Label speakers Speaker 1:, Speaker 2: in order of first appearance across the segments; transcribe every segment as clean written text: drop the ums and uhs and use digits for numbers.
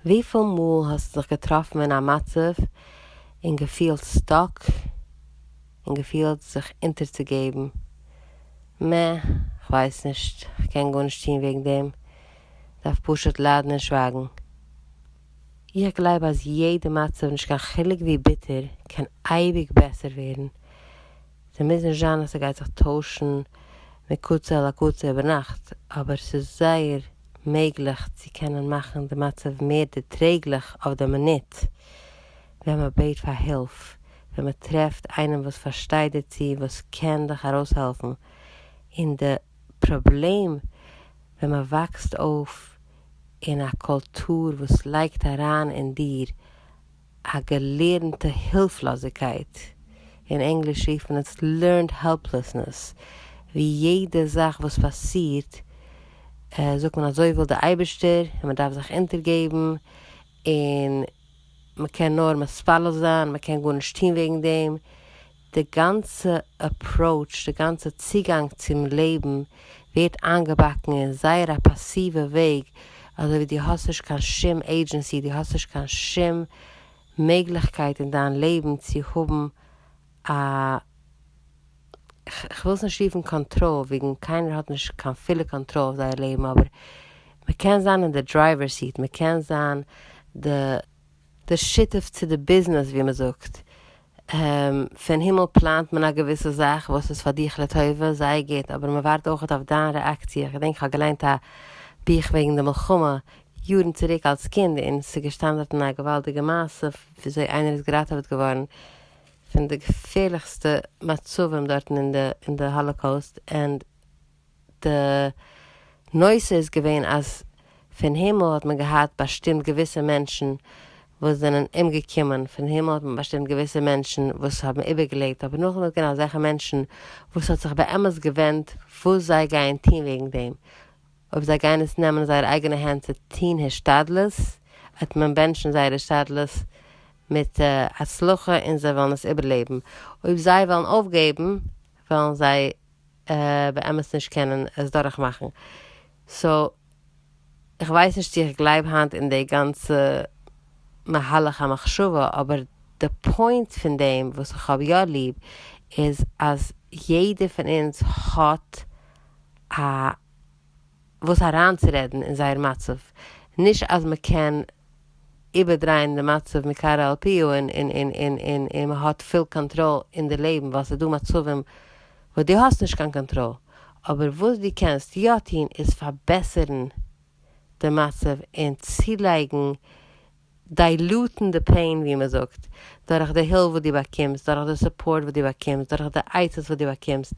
Speaker 1: וויפיל מאל האסטו זיך געטראפן אין א מצב און געפילט stuck און געפילט זיך אונטערצוגעבן? מע, כ'ווייס נישט, כ'קען גארנישט טון וועגן דעם, דארף פשוט ליידן און שווייגן. איך גלייב אז יעדע מצב נישט קיין חילוק ווי ביטער קען אייביג בעסער ווערן. ס'מוז נישט זיין אז ס'גייט זיך טוישן מקצה אל הקצה איבערנאכט, אבער ס'איז זייער מעגליך צו קענען מאכן די מצב מער דערטרעגליך אויף די מינוט ווען מ'בעט פאר הילף, ווען מ'טרעפט איינעם וואס פארשטייט דערצו וואס קען דיך ארויסהעלפן. און די פראבלעם ווען מ'וואקסט אויף אין א קולטור וואס לייגט אריין אין דיר א געלערנטע הילפלאזיגקייט, אין ענגליש רופט מען עס learned helplessness, ווי יעדע זאך וואס פאסירט זאגט מען אזוי וויל דער אייבערשטער און מען דארף זיך אונטערגעבן און מען קען נאר מתפלל זיין, מען קען גארנישט טון וועגן דעם, די גאנצע approach, די גאנצע צוגאנג צום לעבן ווערט איינגעבאקן אין זייער א פאסיווע וועג, אזוי ווי דו האסט נישט קיין שום agency, דו האסט נישט קיין שום מעגליכקייט אין דיין לעבן צו האבן א, כ'וויל עס נישט רופן קאנטראל, וועגן קיינער האט נישט קיין פולע קאנטראל אויף זייער לעבן, אבער מ'קען זיין אין די driver seat, מ'קען זיין די די שותף צו די ביזנעס ווי מ'זאגט. פון הימל פלאנט מען א געוויסע זאך וואס איז פאר דיך לטובה, זייער גוט, אבער מ'ווארט אויכעט אויף דיין רעאקציע. איך געדענק כ'האב געליינט א בוך וועגן די מלחמה יארן צוריק אלס קינד, און ס'איז געשטאנען דארטן א געוואלדיגע מעשה וויאזוי איינער איז געראטעוועט געווארן פון די געפערליכסטע מצבים דארטן אין די Holocaust, and די נושא איז געווען אז פון הימל האט מען געהאט באשטימט געוויסע מענטשן וואס זענען אומגעקומען, פון הימל האט מען באשטימט געוויסע מענטשן וואס האבן איבערגעלעבט, אבער נאכדעם איז געווען אזעלכע מענטשן וואס האט זיך באמת געווענדט וואס זיי גייען טון וועגן דעם, אויב זיי גייען עס נעמען אין זייער אייגענע הענט צו טון השתדלות, וועט מען בענטשן זייער השתדלות מיט הצלחה און זיי וועלן עס איבערלעבן, אויב זיי וועלן אויפגעבן וועלן זיי באמת נישט קענען עס דורכמאכן. so איך ווייס נישט צו איך גלייב היינט אין די גאנצע מהלך המחשבה, אבער די point פון דעם וואס איך האב יא ליב איז אז יעדער פון אונז האט א וואס אריינצורעדן אין זייער מצב, נישט אז מ'קען איבערדרייען די מצב מקרא על פיו און און און און און און מ'האט פול קאנטראל אין די לעבן ווייל ס'איז דא מצבים וואס דו האסט נישט קיין קאנטראל, אבער וואס דו קענסט יא טון איז פארבעסערן די מצב און צולייגן dilute ן די pain ווי מ'זאגט, דורך די הילף וואס דו באקומסט, דורך די support וואס דו באקומסט, דורך די עצות וואס דו באקומסט,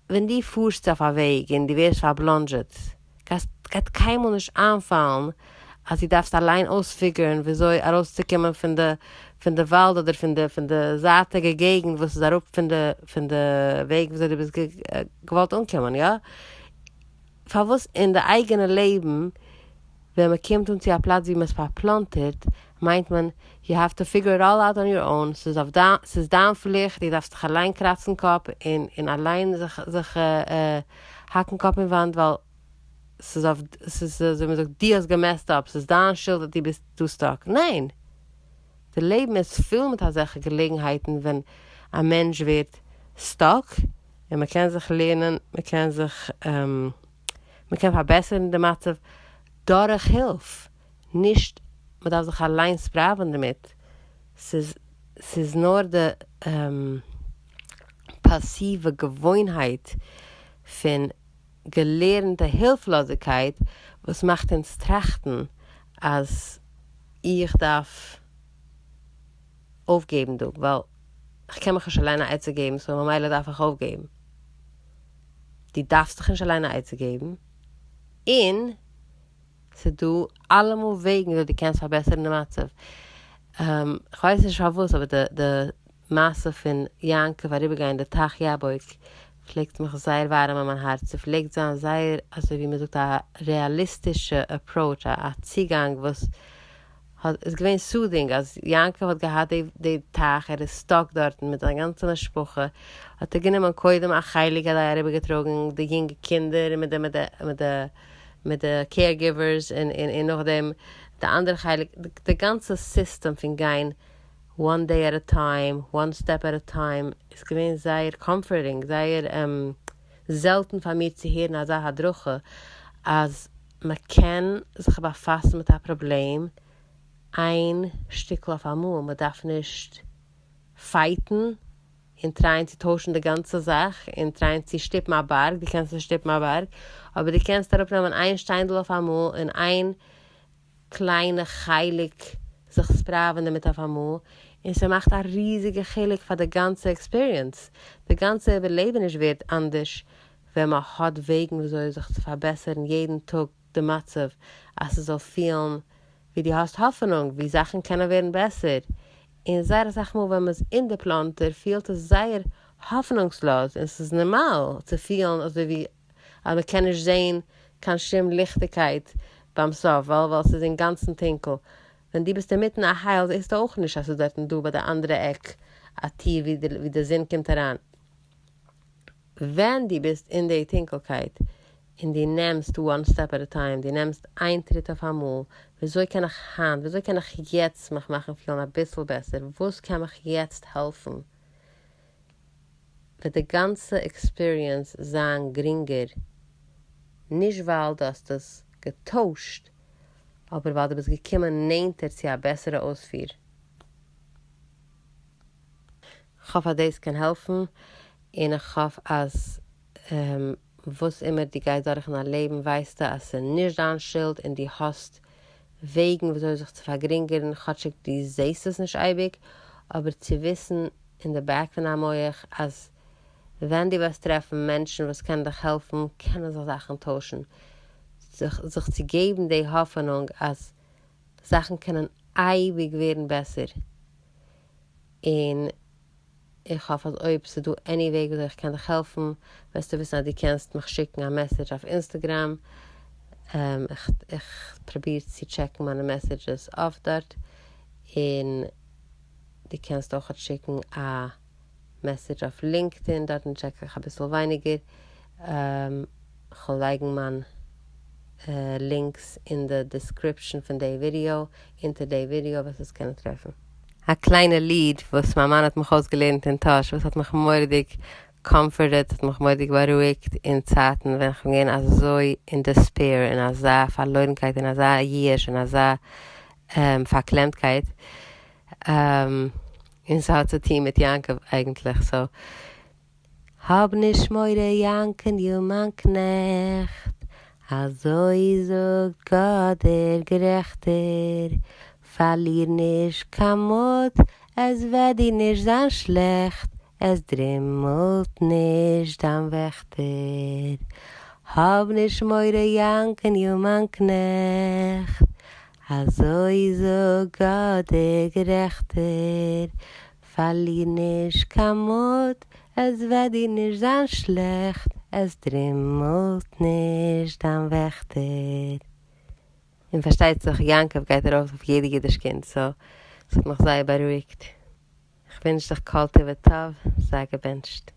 Speaker 1: ווען דו פארסט אויף א וועג און דו ווערסט פארבלאנדזשעט, גייט קיינמאל נישט איינפאלן אז דו דארפסט אליין אויספיגערן וויאזוי ארויסצוקומען פון די פון די וואלד אדער פון די פון די זייטיגע געגנט וואס איז אראפ פון די פון די וועג וויאזוי דו ביסט געוואלט אנקומען, יא? פארוואס אין די אייגענע לעבן ווען מען קומט אן צו א פלאץ ווי מען איז פארפלאנטערט מיינט מען you have to figure it all out on your own, ס'איז אויף דיין, ס'איז דיין פליכט, דו דארפסט דיך אליין קראצן קאפ און און אליין זיך זיך האקן קאפ אין וואנט ווייל ס'איז אויף ס'איז אזוי מען זאגט דו האסט געמעסט אפ, ס'איז דיין שולד אז דו ביסט דא stuck, ניין! די לעבן איז פול מיט אזעלכע געלעגנהייטן ווען א מענטש ווערט stuck און מען קען זיך לערנען, מען קען זיך מען קען פארבעסערן די מצב דורך הילף, נישט מען דארף זיך אליינס ספראווען דערמיט, ס'איז ס'איז נאר די פאסיווע געוואוינהייט פון געלערנטע הילפלאזיגקייט וואס מאכט אונז טראכטן אז איך דארף אויפגעבן דא ווייל כ'קען מיך נישט אליין א עצה געבן so ממילא דארף איך אויפגעבן. דו דארפסט דיך נישט אליין א עצה געבן, און ס'דא אלעמאל וועגן וויאזוי דו קענסט פארבעסערן די מצב. כ'ווייס נישט פארוואס אבער די די מעשה פון יעקב אריבערגיין די טייך יבוק פלעגט מיך זייער ווארעמען מיין הארץ, ס'פלעגט זיין זייער אזוי ווי מ'זאגט א רעאליסטישע approach, א צוגאנג וואס האט איז געווען soothing אז יעקב האט געהאט די די טייך ער איז stuck דארטן מיט זיין גאנצע משפחה האט ער גענומען קודם א חלק האט ער אריבער געטראגן די יונגע קינדער מיט די מיט די מיט די. מיט די caregivers און און נאכדעם די אנדערע חלק, די גאנצע סיסטעם פון גיין one day at a time, one step at a time, איז געווען זייער comforting, זייער זעלטן פאר מיר צו הערן אזא הדרכה אז מען קען זיך באפאסן מיט א פראבלעם איין שטיקל אויף אמאל, מען דארף נישט fight ן און try ען צו טוישן די גאנצע זאך און try ען צו שטופן א בארג, דו קענסט נישט שטופן א בארג, אבער דו קענסט אראפנעמען איין שטיינדל אויף אמאל און איין קליינע חלק זיך ספראווען דערמיט אויף אמאל, און ס'מאכט א ריזיגע חילוק פאר די גאנצע experience, די גאנצע איבערלעבעניש ווערט אנדערש ווען מ'האט וועגן וויאזוי זיך צו פארבעסערן יעדן טאג די מצב אז ס'זאל פילן ווי דו האסט האפענונג, ווי זאכן קענען ווערן בעסער, און זייער אסאך מאל ווען מ'איז אין די פלאנטער פילט עס זייער האפענונגסלאז און ס'איז נארמאל צו פילן אזוי ווי אז מ'קען נישט זען קיין שום ליכטיגקייט ביים סוף ווייל ווייל ס'איז אינגאנצן טונקל. ווען דו ביסט אינמיטן א הייל זעסטו אויך נישט אז ס'איז דארטן דא ביי די אנדערע עק א טיר ווי די זון קומט אריין. ווען דו ביסט אין די טונקלקייט און דו נעמסט one step at a time, דו נעמסט איין טריט אויף אמאל, וויאזוי קען איך היינט, וויאזוי קען איך יעצט מיך מאכן פילן אביסל בעסער, וואס קען מיך יעצט העלפן, וועט די גאנצע experience זיין גרינגער, נישט ווייל דו האסט עס געטוישט, אבער ווייל דו ביסט געקומען נענטער צו א בעסערע אויספיר. כ'האף אז דאס קען העלפן, און איך האף אז וואס אימער דו גייסט דורך אין דיין לעבן ווייסטו אז ס'איז נישט דיין שולד און דו האסט וועגן וויאזוי זיך צו פארגרינגערן כאטשיג דו זעסט עס נישט אייביג, אבער צו וויסן אין די back פון דיין מח אז ווען דו וועסט טרעפן מענטשן וואס קענען דיך העלפן קענען זיך זאכן טוישן, זיך צו געבן די האפענונג אז זאכן קענען אייביג ווערן בעסער, און איך האף אז אויב ס'איז דא any וועג וויאזוי איך קען דיך העלפן, וועסטו וויסן אז דו קענסט מיך שיקן א message אויף Instagram, איך פרוביר צו check ן מיינע messages אויף דארט, און דו קענסט אויכעט שיקן א message אויף LinkedIn, דארטן check איך אביסל ווייניגער, כ'וועל לייגן מיין links אין די description פון די ווידיאו, אונטער די ווידיאו וועסט עס קענען טרעפן. א קליינע ליד וואס מיין מאן האט מיך אויסגעלערנט אין טאהש וואס האט מיך מורא'דיג comforted, האט מיך מורא'דיג בארואיגט אין צייטן ווען כ'בין געווען אזוי אין despair, אין אזא פארלוירנקייט, אין אזא ייאוש, אין אזא פארקלעמטקייט, און ס'האט צו טון מיט יעקב אייגנטליך, so האב נישט מורא יעקב מיין קנעכט, אזוי זאגט גאט דער גערעכטער, פארליר נישט קיין מוט, עס וועט דיר נישט זיין שלעכט, עס דרימלט נישט דיין וועכטער. האב נישט מורא יעקב מיין קנעכט, אזוי זאגט גאט דער גערעכטער, פארליר נישט קיין מוט, עס וועט דיר נישט זיין שלעכט, עס דרימלט נישט דיין וועכטער. און פארשטייט זיך יעקב גייט ארויף אויף יעדע אידיש קינד, so ס'האט מיך זייער בארואיגט. כ'ווינטש דיך כל טוב וטוב, זיי געבענטשט.